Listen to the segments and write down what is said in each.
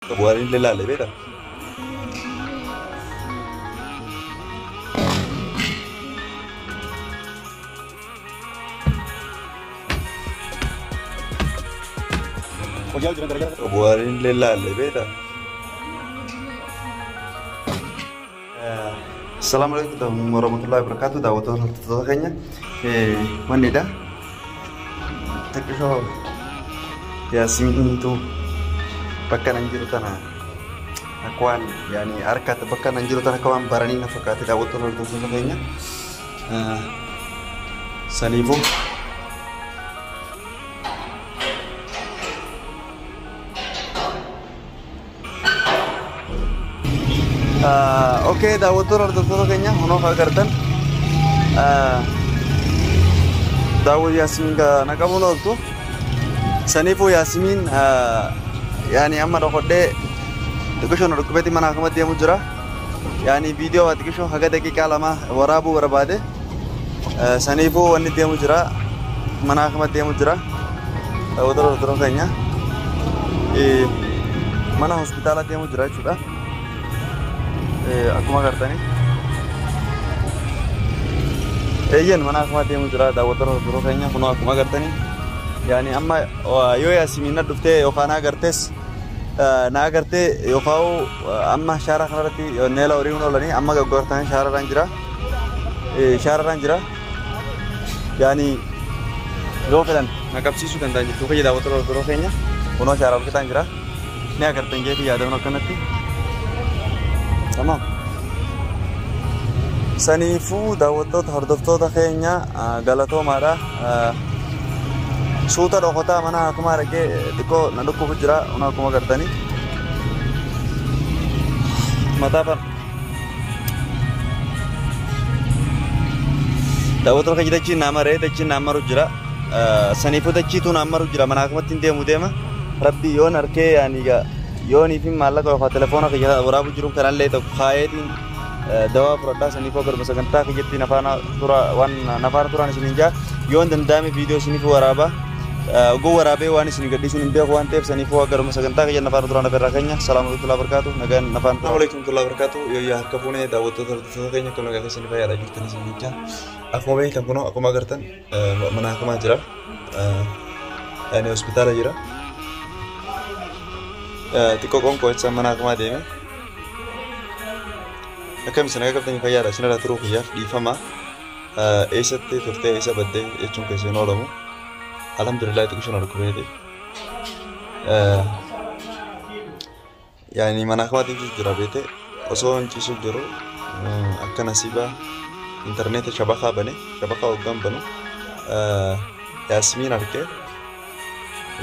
Bu'aan illee laalle beektaa? Bu'aan illee laalle beektaa? Assalamu alaikum warahmatullahi wabarakatuh. Daawwattoota hordoftoota keenya wannidha. Xiqqishoo Yaasmiintu bakka nan jiru tana akka waan yaani harkatti bakka nan jiru tana akka waan baranii na fakkaate daawwattoota hordoftoota keenya. Saniifuu Oke, daawwattoota hordoftoota keenya kunoo agartan daawwat Yaasmiin na qabuun ooltu. Saniifuu Yaasmiin yaani amma dhokodhee xiqqishoo na dhukkubeetti mana akkamatti deemu jira. Yaani viidiyoo xiqqishoo haga daqiiqaa 2 waraabuu barbaade. Saniifuu wanni deemu jira. Mana akkamatti deemu jira. Daawwattoota hordoftoota keenya mana hospitaala deemu jira jechuudha. Akkuma agartanii. Eeyyan mana akkuma deemu jira daawwattoota hordoftoota keenya kunoo akkuma agartanii. Yaani amma yoo Yaasmiin na dhuftee yookaan na agartees na agartee yookaan amma shaara kanarratti neela horii oolanii amma gaggoortanii shaararraan jira. Shaararraan jira. Yaani yoo fedhan na qabsiisuu danda'an jechuu kiyya daawwattoota hordoftoota keenya kunoo shaara hojjetaan jira. Ni agartan jeetii yaadamu akkanatti. Tamam. Saniifuu daawwattoota hordoftoota keenya galatoomaadha. Suuta dhokotaa mana akkuma argee xiqqoo na dhukkubu jira kun akkuma agartanii. Mataa fan. Daawwattoota keenya dachiin naa maree dachiin naa maru jira. Saniifuu dachiituu naa maru jira mana akkumatti hin deemu deema. Rabbi yoon harkee yaani yoonii fi maallaqa yookaan telefoona kiyya waraabuu jiru kanallee tokko kaayeetiin dawaa fudhadhaa saniifuu garba sagantaa kiyyatti nafaana tura waan nafaana turaan isiniin jaa yoon danda'ame viidiyoo isiniif waraabaa. Oguu waraabee waan isin gadhiisuun hin beeku waan ta'eef saniifuu garuma sagantaa kiyya nafaana turaan afeerraa keenya. Salaamu alaikum warahmatullahi wabarakatuh. Nagaan nafaana turaa. Alaikum warahmatullahi wabarakatuh. Yooyyaa harka fuunee daawwattoota hordoftoota keenya akkam nagaa keessanii fayyaadha jirtan isin jechaa. Akkuma beektan kunoo akkuma agartan mana hakimaa jira. Yaani hospitaala jira. Xiqqoo qoonqoo jecha mana hakimaa deeme. Akkam isin nagaa qabdanii fayyaadha isin irraa turuu kiyyaaf dhiifama. Eessatti turtee eessa baddee jechuun keessa hin oolamu. Alhamdulillah xiqqoo na dhukkubeeti. Yaani mana hakimaa deemuu jira beete osoo hin ciisu jiru akka nasiibaa intarneeta shabakaa bane shabakaa hoggaan banu Yaasmiin argee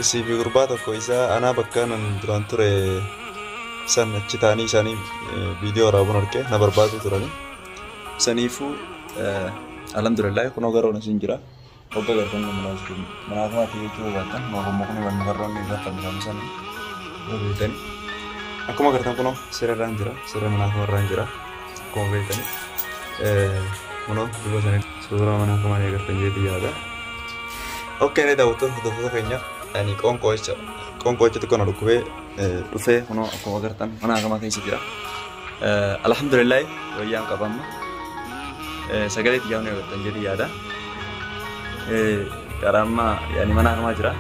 isii fi gurbaa tokko isaa anaa bakka nan duraan ture san achi taa'anii isaanii viidiyoo waraabuun argee na barbaadu turanii. Saniifuu alhamdulillah kunoo garuu isin jira. Hogga gartan mana hakimaatti jechuu barbaaddan mukni wal mukarroonni irra fannifamu sana yoo beektani. Akkuma agartan kunoo siree jira siree mana hakimarraan jira akkuma beektani. Kunoo duuba sanii suuraa mana hakimaa ni agartan jeetii yaada. Okkee ni daawwattoota hordoftoota keenya yani qoonqoo jecha qoonqoo jecha xiqqoo na dhukkubee dhufee kunoo akkuma agartan mana hakimaa keessa jira. Alhamdulillah wayyaan qaba amma. Sagalee xiyyaa ni agartan jeetii yaada. Karaa amma yaani mana hakimaa jira.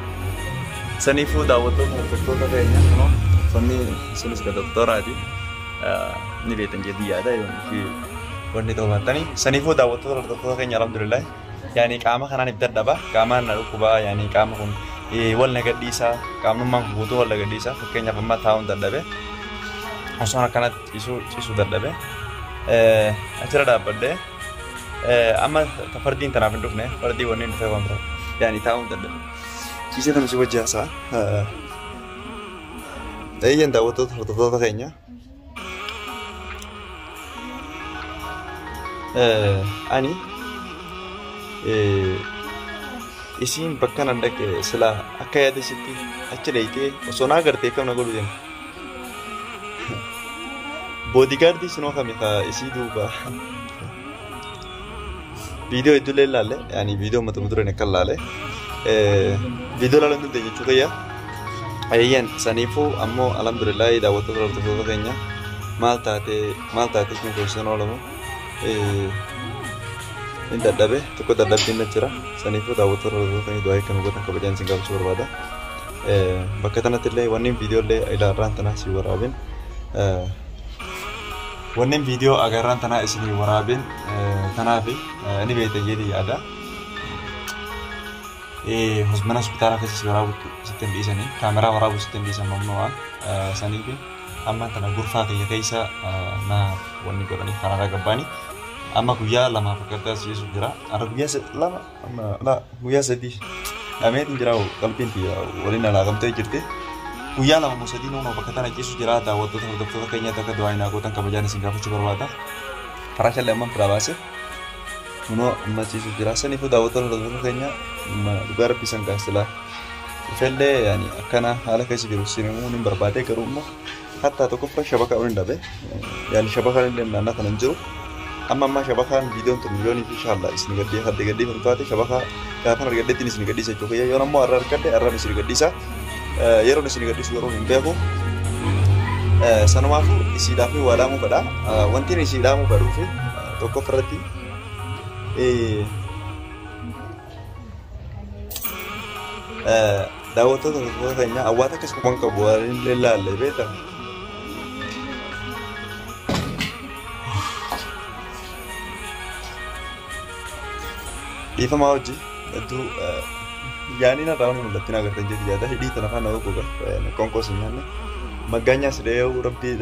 Saniifuu daawwattoota hordoftoota keenya kunoo uffanni sunis ka doktoraati. Ni beektan jeetii yaada fi wanni ta'uu baattanii. Saniifuu daawwattoota hordoftoota keenya alhamdulillah. Yaani qaama kanaan if dadhaba qaamaan na dhukkubaa yaani qaama kun wal na gadhiisaa qaamnummaan kun guutuu wal na gadhiisaa fakkeenyaaf amma taa'uun dadhabe osoon akkanatti ciisuu ciisuu dadhabe achirra dhaabbadhee amma fardiin tanaaf hin dhufne fardii wanni hin dhufee waan biraa yaani taa'uun dadhabe ciisee tam si wajji haasa'a. Eeyyan daawwattoota hordoftoota keenya. Ani isiin bakka nan dhaqe silaa akka yaada isitti achi dhayitee osoo naa agartee akkam na godhu deema. Boodigaardii sinoo kami ka isii duuba. Viidiyoo hedduullee ilaalle yaani viidiyoo matuma dureen akka ilaalle viidiyoo ilaaluu hin dandeenye jechuu kiyya. Eeyyan, saniifuu ammoo alhamdulillaahi daawwattoota hordoftoota keenya maal taate maal taate kun keessan oolamu hin dadhabe tokko dadhabbiin na jira. Saniifuu daawwattoota hordoftoota keenya du'aa kan hubatan kabajaan isin gaafachuu barbaada. Bakka kanatti illee wanneen viidiyoo illee ilaalraan tanaa si waraabin wanneen viidiyoo agarraan tanaa isinii waraabin tanaafi ni beektan jedhee yaada. Mana hospitaala keessa si waraabu sitti hin dhiisanii kaameraa waraabu sitti hin dhiisan mamnu'a saniifi amma tana gurfaa kiyya keessa na wanni godhanii karaarraa gabbaanii amma guyyaa 2 fakkaattaa si'eessu jira. Har'a guyyaa 2 amma la guyyaa 3 dhameetiin jira qalbiin tiyya waliin alaakamtee jirti. Guyyaa 2 moo 3 noonoo bakka tana ciisu jira. Daawwattoota hordoftoota keenya akka du'aa hin gootan kabajaan isin gaafachuu barbaada. Karaa shallee amma biraa baase kunoo amma ciisu jira. Saniifuu daawwattoota hordoftoota keenya dhugaa rabbii san gaasilaa. Ifellee yaani akkana haala keessa jiru sinimuu hin barbaade garuu immoo hattaa tokkoffaa shabakaa hin dhabe. Yaani shabakaan illee naannoo kana hin jiru. Amma ammaa shabakaan viidiyoon tun yoonii fi inshallah isin gaddee hadde gaddee kan taate shabakaa gaafan argadheettiin isin gadhiisa jechuudha. Yoon ammoo har'a argadhe har'aan isin gadhiisa. Yeroon isin gadhiisu garuu hin beeku. Sanumaafuu isiidhaaf waa dhaamuu fedha. Wanti isii dhaamuu fedhuuf tokkoffaa irratti daawwattoota hordoftoota keenya awwaata akkas quban qabu waan illee laalle beektaa. Dhiifamaa hojii hedduu yaaniin irraa waan mul'attiin agartan jetti yaada hidhii tana faana goga qoonqoo si nyaanne maggaanyaa sidhee rabbii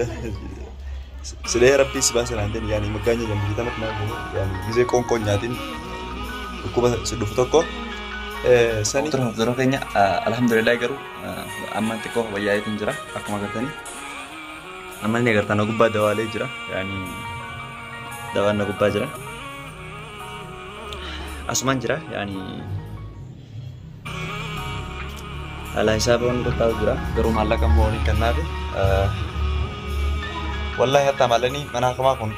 sidhee rabbii si baase naan jenni yaani maggaanya jambii tanatti naa goga yaani gizee qoonqoo nyaatiin dhukkuba si dhufu tokko sanii. Hordoftoota keenya alhamdulillah garuu amma xiqqoo wayyaa'eetiin jira akkuma agartanii amma inni agartan gubbaa dawaalee jira yaani dawaan na gubbaa jira. Asumaan jira yaani alaa isaa waan taa'u jira garuu maallaqa immoo waliin kennaafi wallahi hatta maallaqni mana hakamaa kun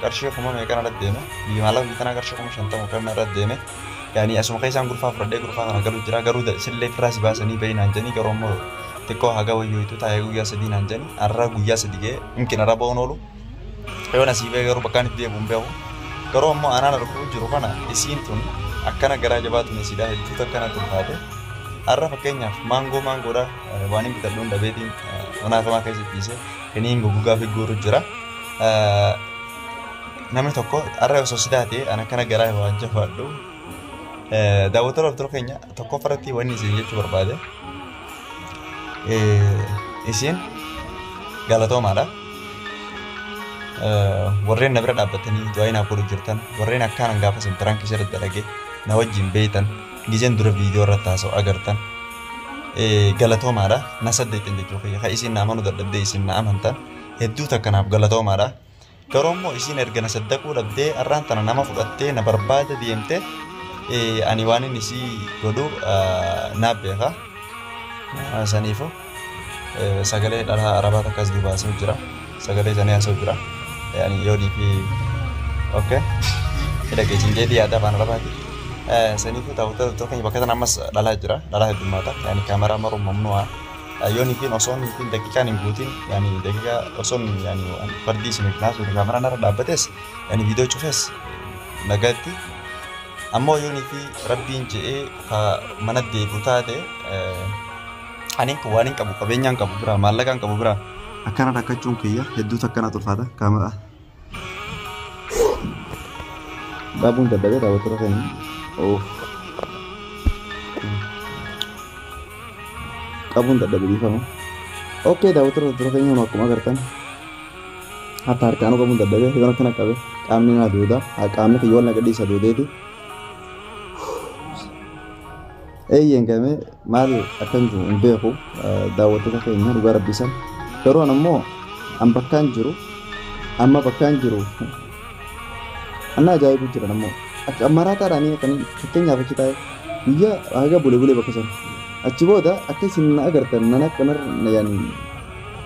qarshii kuma meeqan irratti deeme biyya maallaqa biyya tanaa qarshii 50,000 kan irratti deeme yaani asuma keessaan gurfaa fudhadhee gurfaa kana galu jira garuu sillee firraa si baasanii bahi naan jedhanii garuu immoo xiqqoo haga wayyootu taa'ee guyyaa 3 naan jedhanii har'a guyyaa 3 ga'ee imkin har'a ba'uun oolu yoon asii ba'ee garuu bakkaan itti deebi'u hin beeku. Garuu ammoo anaan arguu jiru kana isiin tun akkana garaa jabaatu isiidha hedduutu akkana tun taate har'a fakkeenyaaf maangoo maangoodha waan hin bitadhuun dhabeetiin mana hakamaa keessa ciise kiniin goggogaa fi guuru jira. Namni tokko har'a osoo si taate an akkana garaa waan jabaadhu. Daawwattoota hordoftoota keenya tokkoffaa irratti wanni isin jechuu barbaade isiin galatoomaadha. Warreen na bira dhaabbatanii du'aa naaf godhu jirtan warreen akkaan gaafa isin pirankii isirratti dalagee na wajjin beektan gizeen dura viidiyoo irratti haasa'u agartan galatoomaadha. Na saddeeqan jechuu kiyya kan isin na amanuu dadhabdee isin na amantan hedduu takka naaf galatoomaadha. Garuu immoo isin erga na saddaquu dhabdee har'aan tana nama fudhattee na barbaada deemte ani waan inni isii godhu naaf beeka. Saniifuu sagalee dhalaa arabaa takkas duuba haasa'u jira. Sagalee isaanii haasa'u jira. Yani yoonii fi okay hidha geetiin yaada afaan arabaati. Saniifuu daawwattoota keenya bakka tana ammas dhalaa jira. Dhalaa heddummaata. Yani kaameraa maruun mamnu'a. Yoonii fi osoon fi daqiiqaan hin guutin yani daqiiqaa osoon yani fardii isiniif naasu kaameraan irra dhaabbates yani viidiyoo cufes nagaatti. Ammoo yoonii fi rabbiin je'ee ka mana deebi'u taate ani waan hin qabu qabeenyaan qabu bira maallaqaan qabu bira. Akkana rakkachuun kiyya hedduutu akkana tulfaata kaameraa. Dhaabuun dadhabee daawwattoota keenya. Qabuun dadhabe dhiifama. Okay daawwattoota hordoftoota keenya akkuma agartan hatta harkaanuu qabuun dadhabee yoon akkana qabe qaamni na duuda qaamni kiyya wal na gadhiisa duudeeti. Eeyyeen gamee maal akkan jiru hin beeku daawwattoota keenya dhugaa rabbisan. Garuu an ammoo an bakkaan jiru amma bakkaan jiru anna ajaa'ibu jiran ammoo akka maraataadhaanii kan fakkeenyaaf achi taa'e guyyaa haga bulee bulee bakka sana achi booda akka isin na agartan nan akka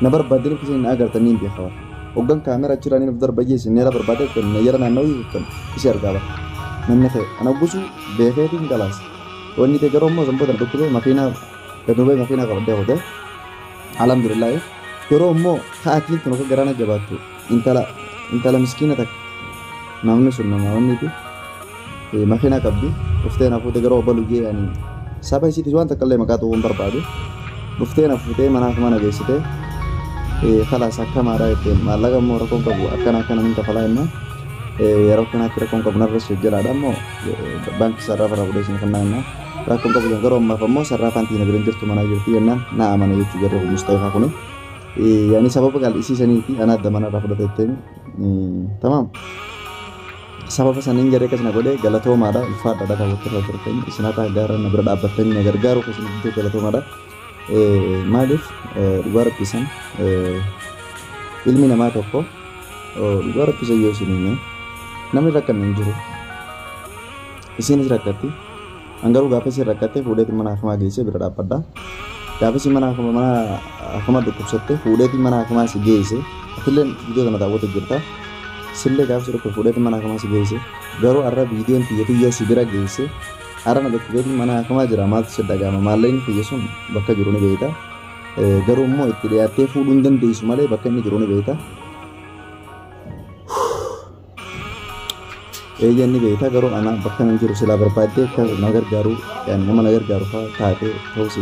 na barbaaddan akka isin na agartan niin beeka. Hoggan kaamera achirraa of darba isin neera barbaaddan na yara naanna'uu kan isii argaa bara. Namni ta'e ana gusu beekeetiin galaas. Wanni ta'e garuu ammoo sanboota dhukkubee makiinaa gad makiinaa qabadhee kutee Alhamdulillah. Yeroo immoo ka'atiin tun akka garaana jabaattu intala miskiina takka namni sun nama wanniiti makiinaa qabdi dhuftee na fuute garuu obbo Lujee ani saba isiitis waan takka illee maqaa ta'uu hin barbaadu dhuftee na fuutee mana mana geessite kalaas akkamaadha jetteen maallaqa immoo rakkoon qabu akkana akkana min kafalaa jennaan yeroo akkanaatti rakkoon qabu narra jalaadha immoo baankii sarraafa irraa fuudhee isin kennaa jennaan rakkoon qabu garuu ammaaf ammoo sarraafaan tiina bira jirtu manaa jirti jennaan na amana jechuu jarri kun Mustafaa kuni. Yani sababa qal'isiisaniiti ana adda mana irraa fudhatetteen tamaam. Sababa saniin jarri akkas na godhe galatoomaadha ulfaadhaadha daawwattoota turtan isin hataa gaara na bira dhaabbattanii na gargaaru isin gidduu galatoomaadha. Maaliif dhugaa rabbisan ilmi namaa tokko dhugaa rabbisan yoo isin hime namni rakkanne hin jiru. Isinis rakkatti. An garuu gaafa isin rakkatte fuudheeti mana hakimaa geessee bira dhaabbadha. Gaafa isin mana hakimaa dhukkubsatte fuudheeti mana hakimaa si geesse. Atillee viidiyoo kana daawwatu jirta. Sillee gaafa si dhukkube fuudheeti mana hakimaa si geesse. Garuu har'a viidiyoon tiyyatu yoo si bira geesse har'a na dhukkubeeti mana hakimaa jira maaltu si dhaga'ama maallaqni kiyya sun bakka jiru ni beekta. Garuu immoo itti dhiyaattee fuudhuu hin dandeessu malee bakka inni jiru ni beekta. Eeyyee ni beekta garuu ana bakka inni jiru silaa barbaaddee akka na gargaaru yaani nama na gargaaru fa'aa taatee ta'uu si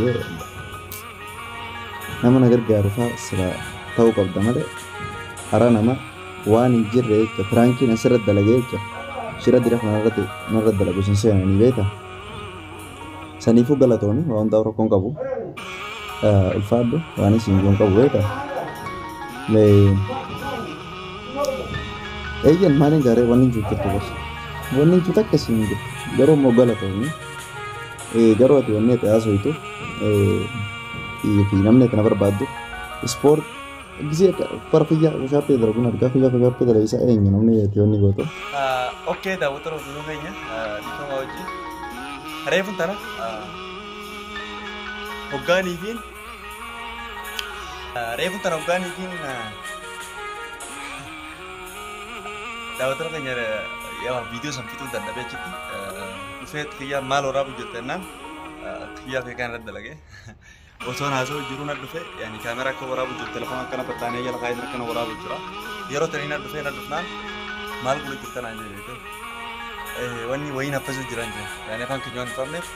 nama na gargaaru fa'aa silaa ta'uu qabda malee hara nama waan hin jirre jecha piraankiin asirratti dalagee jecha shira dira kanarratti narra dalagu sin seenanii beekta. Saniifuu galatoomi waan hundaaf rakkoon qabu ulfaadhu waan isin jiruun qabu beekta. Eeyyeen maaliin gaaree wanni hin jirtu bas. Wanni hin jirtu akkasii hin jirtu garuu immoo galatoomi garuu ati wanni ati haasoytu fi namni ati na barbaaddu ispoort gisee bara fayyaa kushaappee dalaguun argaa fayyaa kushaappee dalagisaa eenyu namni ati wanni gootu. Okkee daawwattoota hordoftoota keenya dhiifama wajjin reefuun tana hoggaaniifiin reefuun tana hoggaaniifiin daawwattoota keenya yaa viidiyoo san fixuu dadhabee achitti dhufee xiyyaa maal waraabu jirta jennaan xiyyaa fi kan irratti dalagee osoon haasa'u jiru na dhufe yaani kaameraa akka waraabu jiru telefoona akkana fattaanee jala kaayee akkana waraabu jira yeroo tanii na dhufee na dhufnaan maal godhu jirta naan jedhe wanni wayiin haffasuu jiran jeen yaani afaan keenya waan hin qabneef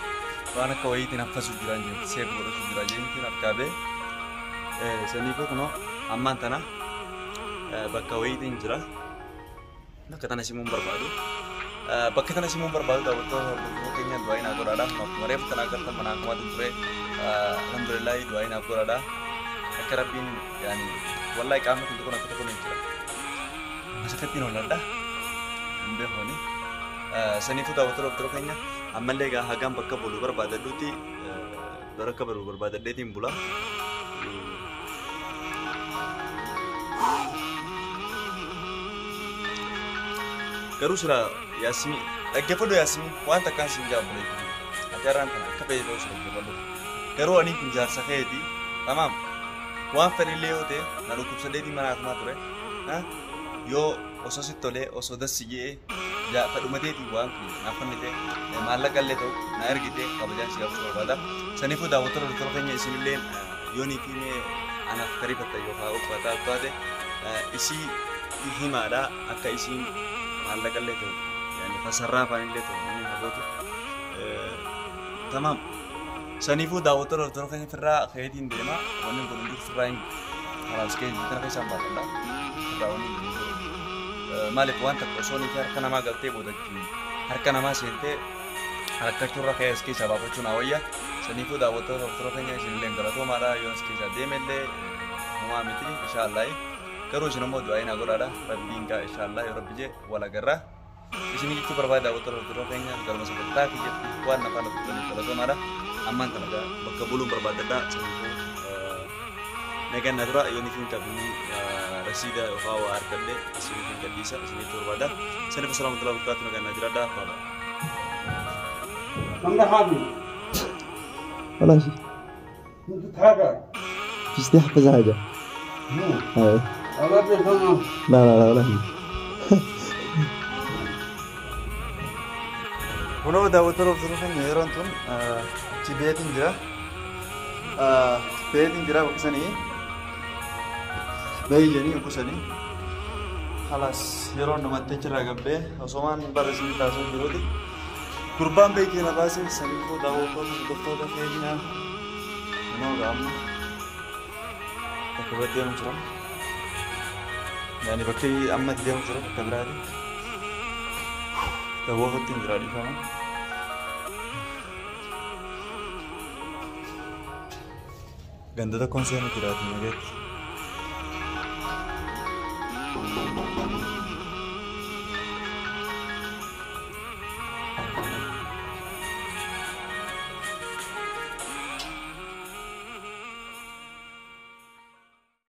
waan akka wayiitiin haffasuu jiran jeen seef godhachuu jira jeentiin harkaa bee saniifuu kunoo ammaan tana bakka wayiitiin jira bakka tana simuun barbaadu bakka tana simuun barbaadu daawwattoota hordoftoota keenya du'aa inaaf godhaadha akkuma reefu tana agartan mana akkumaatiin ture alhamdulillahi du'aa inaaf godhaadha akka rabbiin yaani wallahi qaamni kun tokko akka tokko ni jira masakattiin holladha hin beekoni saniifuu daawwattoota hordoftoota keenya ammallee egaa hagaan bakka bulu barbaadadhutti bakka bulu barbaadadheetiin bula. Garuu sila Yaasmii dhaggeeffadhu Yaasmii waan takkaan siin jaabule ati har'aan tana akka fedhe ta'uu si dhaggeeffadhu garuu ani kun jaarsa keeti tamaam waan fedhillee yoo ta'e na dhukkubsadheetiin mana hakimaa ture yoo osoo sitti tolee osoo dassi je'ee fedhumateetiin waan kun naaf kennite maallaqa illee ta'u na ergite kabajaan si gaafachuu barbaada saniifuu daawwattoota hordoftoota keenya isinillee yoonii fi mee anaaf karifatta yookaan uffata taate isii himaadha akka isiin maallaqa illee ta'u yaani fasarraa afaan illee ta'u namni hagootu tamaam saniifuu daawwattoota hordoftoota keenya firraa keetiin deema wanni kun hundi firraa hin kalaas kee tana keessaan baafadha firraa wanni kun jiru maaliif waan takka osoo ni harka namaa galtee boodachiin harka namaa seentee rakkachuurra ka'ee as keessaa baafachuu naa wayya saniifuu daawwattoota hordoftoota keenya isinillee galatoomaadha yoo as keessaa deemellee homaa miti inshaallahi garuu isin immoo du'aa naa godhaadha rabbiin gaa inshaallah yoo rabbi jee wal agarra isin jechuu barbaada daawwattoota hordoftoota keenya galma sagantaa kiyyatti waan na faana turtaniif galatoomaadha ammaan tana gaa bakka buluun barbaadadha saniifuu nagaan na dura yoo nifiin qabni rasiida yookaan waa harkadhe isiniif gadhiisa isiniif barbaada saniif assalaamu alaikum warahmatullahi nagaan na jiraadha baabaa. كم حاجة؟ ولا شيء. انت حاجة؟ فيش تحفظ حاجة. لا لا لا ولا شيء. Kunoo daawwattoota hordoftoota keenya yeroon tun achi beetiin jira. Ta'eetiin jira bakka sanii. Bahi jedhanii bakka sanii. Halas yeroo dhumattee achirraa gabbee osomaan barra isin taasisuu jiruuti. Gurbaan beekee na baasee saniifuu daawwattoota hordoftoota keenya kunoo amma bakka biratti deemu jira. Yaani bakki amma itti deemu jira bakka biraati. Daawwattoota hin jira dhiifama. Ganda tokkoon seenu jiraatu nagaatti.